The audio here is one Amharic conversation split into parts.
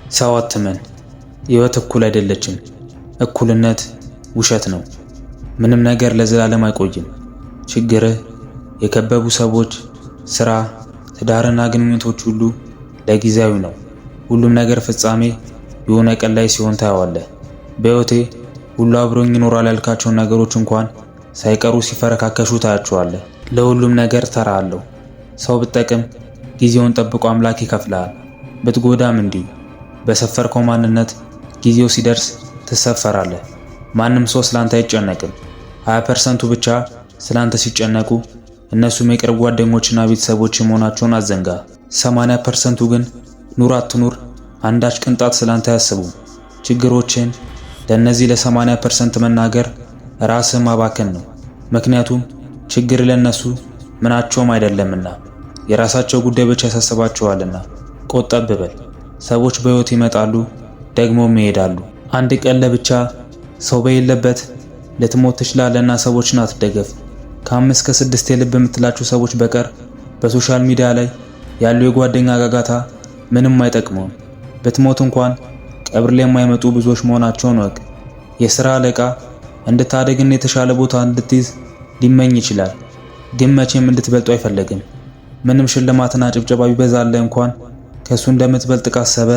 ሰው አትመን። ሕይወት እኩል አይደለችም። እኩልነት ውሸት ነው። ምንም ነገር ለዘላለም አይቆይም። ችግርህ፣ የከበቡ ሰዎች፣ ስራ፣ ትዳርና ግንኙነቶች ሁሉ ለጊዜያዊ ነው። ሁሉም ነገር ፍጻሜ የሆነ ቀን ላይ ሲሆን ታየዋለህ። በሕይወቴ ሁሉ አብሮኝ ይኖራል ያልካቸውን ነገሮች እንኳን ሳይቀሩ ሲፈረካከሹ ታያቸዋለህ። ለሁሉም ነገር ተራ አለው። ሰው ብትጠቅም ጊዜውን ጠብቆ አምላክ ይከፍልሃል። ብትጎዳም እንዲሁ። በሰፈርከው ማንነት ጊዜው ሲደርስ ትሰፈራለህ። ማንም ሰው ስላንተ አይጨነቅም። 20% ብቻ ስላንተ ሲጨነቁ እነሱም የቅርብ ጓደኞችና ቤተሰቦች መሆናቸውን አዘንጋ። 80% ግን ኑር አትኑር አንዳች ቅንጣት ስላንተ አያስቡም። ችግሮችን ለእነዚህ ለ80% መናገር ራስን ማባከን ነው። ምክንያቱም ችግር ለነሱ ምናቸውም አይደለምና የራሳቸው ጉዳይ ብቻ ያሳስባቸዋልና። ቆጠብ በል። ሰዎች በሕይወት ይመጣሉ ደግሞም ይሄዳሉ። አንድ ቀን ለብቻ ሰው በሌለበት ልትሞት ትችላለህና ሰዎችን አትደገፍ። ከአምስት ከስድስት የልብ የምትላቸው ሰዎች በቀር በ social media ላይ ያሉ የጓደኛ ጋጋታ ምንም አይጠቅመውም። ብትሞት እንኳን ቀብር ላይ የማይመጡ ብዙዎች መሆናቸውን እወቅ። የሥራ አለቃ እንድታደግና የተሻለ ቦታ እንድትይዝ ሊመኝ ይችላል፣ ግን መቼም እንድትበልጡ አይፈለግም። ምንም ሽልማትና ጭብጨባ ቢበዛልህ እንኳን ከእሱ እንደምትበልጥ ካሰበ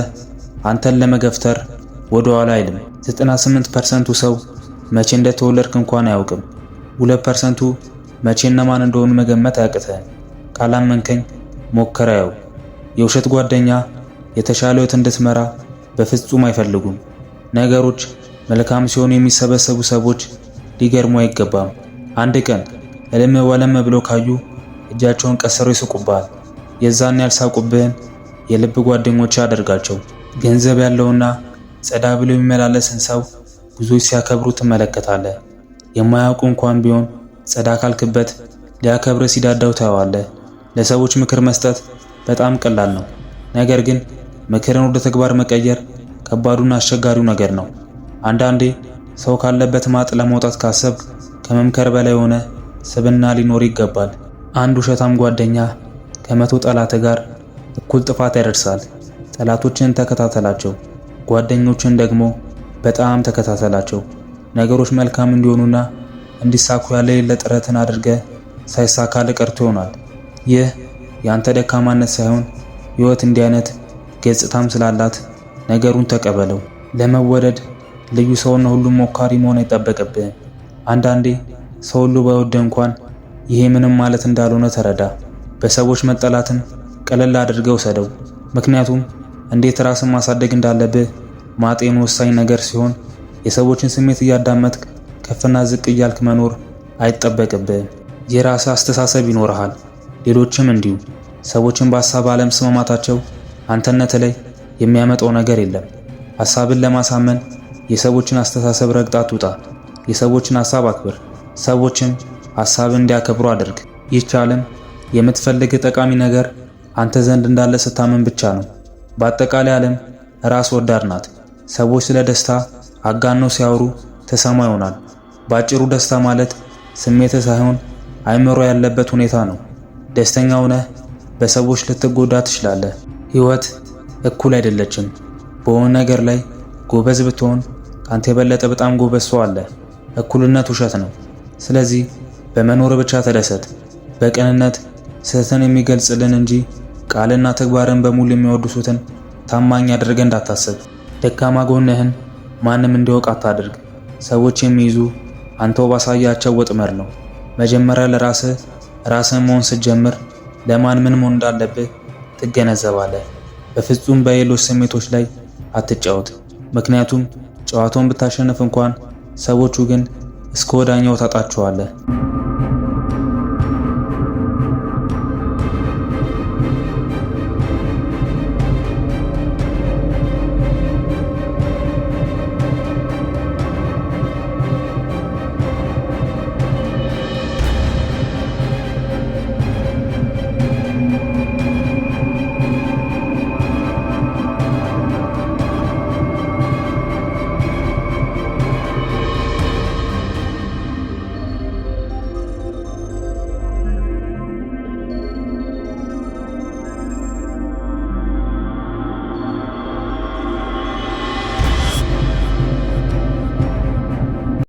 አንተን ለመገፍተር ወደ ኋላ አይልም። 98% ሰው መቼ እንደተወለድክ እንኳን አያውቅም። 2% መቼ እነማን እንደሆኑ መገመት አያቅትህም። ካላመንከኝ ሞክረው። የውሸት ጓደኛ የተሻለ ሕይወት እንድትመራ በፍጹም አይፈልጉም። ነገሮች መልካም ሲሆኑ የሚሰበሰቡ ሰዎች ሊገርሙ አይገባም። አንድ ቀን እልም ወለም ብሎ ካዩ እጃቸውን ቀስረው ይስቁብሃል። የዛን ያልሳቁብህን የልብ ጓደኞች አደርጋቸው። ገንዘብ ያለውና ጸዳ ብሎ የሚመላለስን ሰው ብዙዎች ሲያከብሩ ትመለከታለህ። የማያውቁ እንኳን ቢሆን ጸዳ ካልክበት ሊያከብር ሲዳዳው ታየዋለህ። ለሰዎች ምክር መስጠት በጣም ቀላል ነው። ነገር ግን ምክርን ወደ ተግባር መቀየር ከባዱና አስቸጋሪው ነገር ነው። አንዳንዴ ሰው ካለበት ማጥ ለመውጣት ካሰብክ ከመምከር በላይ የሆነ ስብዕና ሊኖር ይገባል። አንድ ውሸታም ጓደኛ ከ100 ጠላት ጋር እኩል ጥፋት ያደርሳል። ጠላቶችን ተከታተላቸው፣ ጓደኞችን ደግሞ በጣም ተከታተላቸው። ነገሮች መልካም እንዲሆኑና እንዲሳኩ ያለ የሌለ ጥረትን አድርገህ ሳይሳካ ቀርቶ ይሆናል። ይህ የአንተ ደካማነት ሳይሆን ሕይወት እንዲህ አይነት ገጽታም ስላላት ነገሩን ተቀበለው። ለመወደድ ልዩ ሰውና ሁሉም ሞካሪ መሆን አይጠበቅብህም። አንዳንዴ ሰው ሁሉ ባይወድህ እንኳን ይሄ ምንም ማለት እንዳልሆነ ተረዳ። በሰዎች መጠላትን ቀለል አድርገው ውሰደው። ምክንያቱም እንዴት ራስን ማሳደግ እንዳለብህ ማጤን ወሳኝ ነገር ሲሆን የሰዎችን ስሜት እያዳመጥክ ከፍና ዝቅ እያልክ መኖር አይጠበቅብህም። የራስህ አስተሳሰብ ይኖርሃል፣ ሌሎችም እንዲሁ። ሰዎችን በሀሳብ አለመስማማታቸው አንተነት ላይ የሚያመጣው ነገር የለም። ሀሳብን ለማሳመን የሰዎችን አስተሳሰብ ረግጣ አትውጣ። የሰዎችን ሀሳብ አክብር፣ ሰዎችም ሀሳብን እንዲያከብሩ አድርግ። ይህች ዓለም የምትፈልግ ጠቃሚ ነገር አንተ ዘንድ እንዳለ ስታምን ብቻ ነው። በአጠቃላይ ዓለም ራስ ወዳድ ናት። ሰዎች ስለ ደስታ አጋነው ሲያወሩ ትሰማ ይሆናል። በአጭሩ ደስታ ማለት ስሜት ሳይሆን አይምሮ ያለበት ሁኔታ ነው። ደስተኛ ሆነህ በሰዎች ልትጎዳ ትችላለህ። ሕይወት እኩል አይደለችም። በሆነ ነገር ላይ ጎበዝ ብትሆን ካንተ የበለጠ በጣም ጎበዝ ሰው አለ። እኩልነት ውሸት ነው። ስለዚህ በመኖር ብቻ ተደሰት። በቅንነት ስህተትን የሚገልጽልን እንጂ ቃልና ተግባርን በሙሉ የሚያወድሱትን ታማኝ አድርገህ እንዳታስብ። ደካማ ጎንህን ማንም እንዲያውቅ አታድርግ። ሰዎች የሚይዙ አንተው ባሳያቸው ወጥመድ ነው። መጀመሪያ ለራስህ ራስህን መሆን ስትጀምር ለማን ምን መሆን እንዳለብህ ትገነዘባለህ። በፍጹም በሌሎች ስሜቶች ላይ አትጫወት። ምክንያቱም ጨዋታውን ብታሸንፍ እንኳን ሰዎቹ ግን እስከ ወዳኛው ታጣቸዋለህ።